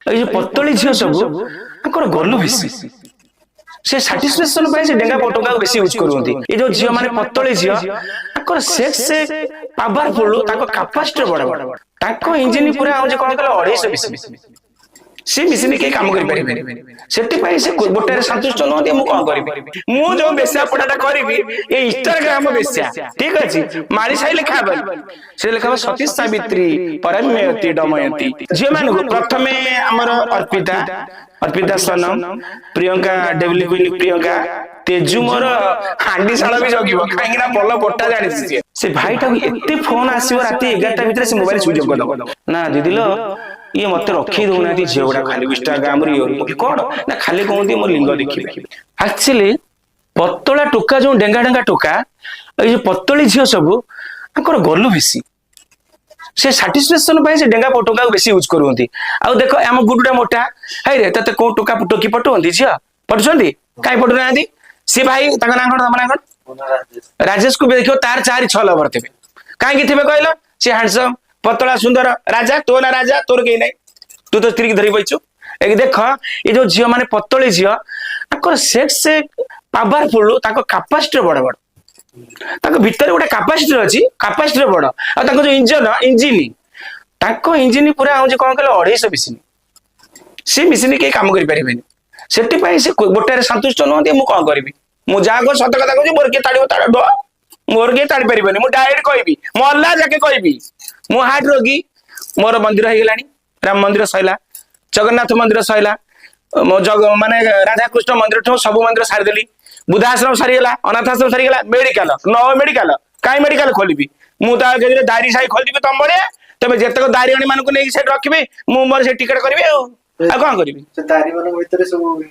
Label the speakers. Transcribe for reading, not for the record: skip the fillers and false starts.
Speaker 1: ଏଇ ଯୋଉ ପତଳି ଝିଅ ସବୁ, ତାଙ୍କର ଗଲୁ ବେଶୀ। ସେ ସାଟିସ୍ଫାକ୍ସନ ପାଇଁ ସେ ଡେଙ୍ଗା ଟୋକାକୁ ବେଶୀ ୟୁଜ କରୁଛନ୍ତି। ଏଇ ଯୋଉ ଝିଅ ମାନେ, ପତଳି ଝିଅ, ତାଙ୍କର ସେକ୍ସ ପାୱାରଫୁଲ, ତାଙ୍କ କାପାସିଟି ବଡ ବଡ, ତାଙ୍କ ଇଞ୍ଜିନ ପୁରା ହଉଛି କଣ କହିଲ, 250 ବେଶୀ। ସେ ମିଶିନି, କେହି କାମ କରିପାରିବେନି। ସେଥିପାଇଁ ସେ ଗୋଟାରେ ସନ୍ତୁଷ୍ଟ ନୁହନ୍ତି। ମୁଁ କଣ କରିବି? ମୁଁ ଯୋଉ ବେଶ୍ୟା ପଟାଟା କରିବି, ଏ ଇନଷ୍ଟାଗ୍ରାମ ବେଶ୍ୟା, ଠିକ ଅଛି, ମାରି ସାଇ ଲେଖା ହବନି, ସେ ଲେଖା ହବ ସତୀ ସାବିତ୍ରୀ ପରମ୍ୟୟତୀ ଡମୟନ୍ତୀ। ଝିଅ ମାନଙ୍କୁ ପ୍ରଥମେ ଆମର ଅର୍ପିତା, ଅର୍ପିତା ସନମ, ପ୍ରିୟଙ୍କା, ଡେଭଲି କୁଇନ ପ୍ରିୟଙ୍କା, ତେଜୁ ମୋର ହାଣ୍ଡିଶାଳ ବି ଜଗିବ, କାହିଁକି ନା ଭଲ ପଟା ଜାଣିଛି ସିଏ। ସେ ଭାଇଟାକୁ ଏତେ ଫୋନ ଆସିବ, ରାତି 11ଟା ଭିତରେ ସେ ମୋବାଇଲ ସୁଇଚ୍ ଅଫ୍ କରିଦବ। ନା ଦିଦି ଲୋ, ଇଏ ମତେ ରଖେଇ ଦଉନାହାନ୍ତି ଝିଅ ଗୁଡା, ଖାଲି ଇନଷ୍ଟାଗ୍ରାମ ରେ ଇଏ। ମୁଁ କଣ ନା, ଖାଲି କହନ୍ତି ମୋ ଲିଙ୍ଗ ଦେଖିବେ। ଆକ୍ଚୁଆଲି ପତଳା ଟୋକା, ଯୋଉ ଡେଙ୍ଗା ଡେଙ୍ଗା ଟୋକା, ଏଇ ଯୋଉ ପତଳି ଝିଅ ସବୁ, ତାଙ୍କର ଗଲୁ ବେଶୀ। ସେ ସାଟିସ୍ଫାକ୍ସନ ପାଇଁ ସେ ଡେଙ୍ଗା ଟୋକାକୁ ବେଶୀ ୟୁଜ କରୁଛନ୍ତି। ଆଉ ଦେଖ, ଆମ ଗୁଡୁଟା ମୋଟା ହେଇରେ, ତତେ କୋଉ ଟୋକା ଟୋକି ପଟୁଅନ୍ତି? ଝିଅ ପଟୁଛନ୍ତି? କାଇଁ ପଟୁନାହାନ୍ତି? ସେ ଭାଇ, ତାଙ୍କ ନାଁ କଣ? ତମ ନାଁ କଣ? ରାଜେଶ କୁ ବି ଦେଖିବ, ତାର ଚାରି ଛଅ ଲଭର ଥିବେ। କାହିଁକି ଥିବେ କହିଲ? ସେ ହ୍ୟାଣ୍ଡସମ, ପତଳା, ସୁନ୍ଦର। ରାଜା, ତୋ ନା ରାଜା, ତୋର କେହି ନାହିଁ, ତୁ ତ ସ୍ତ୍ରୀ ଧରି ବଇଛୁ। ଏ ଦେଖ, ଏ ଯୋଉ ଝିଅ ମାନେ, ପତଳି ଝିଅ, ତାଙ୍କର ସେକ୍ସ ପାୱାରଫୁଲ, ତାଙ୍କ କାପାସିଟି ବଡ ବଡ, ତାଙ୍କ ଭିତରେ ଗୋଟେ କାପାସିଟି ଅଛି, କାପାସିଟି ବଡ। ଆଉ ତାଙ୍କ ଯୋଉ ଇଞ୍ଜିନ, ଇଞ୍ଜିନ, ତାଙ୍କ ଇଞ୍ଜିନ ପୁରା ହଉଛି କଣ କହିଲ, 250 ବେଶୀ। ସେ ମିଶିନି, କେହି କାମ କରିପାରିବେନି। ସେଥିପାଇଁ ସେ ଗୋଟାରେ ସନ୍ତୁଷ୍ଟ ନୁହନ୍ତି। ମୁଁ କଣ କରିବି? ମୁଁ ଯାହା କହ, ସତ କଥା କହୁଛି। ମୋର କିଏ ତାଡ଼ିବ ତାଡ଼, ମୋର କିଏ ତାଡ଼ି ପାରିବନି। ମୁଁ ଡାଇରେକ୍ଟ କହିବି, ମଲା ଯାକେ କହିବି। ମୁଁ ହାର୍ଟ ରୋଗୀ। ମୋର ମନ୍ଦିର ହେଇଗଲାଣି, ରାମ ମନ୍ଦିର ସଇଲା, ଜଗନ୍ନାଥ ମନ୍ଦିର ସଇଲା, ମୋ ଜଗ ମାନେ ରାଧାକୃଷ୍ଣ ମନ୍ଦିର ଠୁ ସବୁ ମନ୍ଦିର ସାରିଦେଲି। ବୃଦ୍ଧାଶ୍ରମ ସରିଗଲା, ଅନାଥ ଆଶ୍ରମ ସରିଗଲା, ମେଡିକାଲ ନ ମେଡିକାଲ କାଇଁ ମେଡିକାଲ ଖୋଲିବି? ମୁଁ ତା ଦାରି ସାହି ଖୋଲିବି ତମ ଭଳିଆ। ତମେ ଯେତେକ ଦାରିଆଣୀ ମାନଙ୍କୁ ନେଇକି ସେଠି ରଖିବି, ମୁଁ ମୋର ସେ ଟିକେଟ କରିବି। ଆଉ କଣ କରିବି?
Speaker 2: ସେ ଦାରି ମାନଙ୍କ ଭିତରେ ସବୁ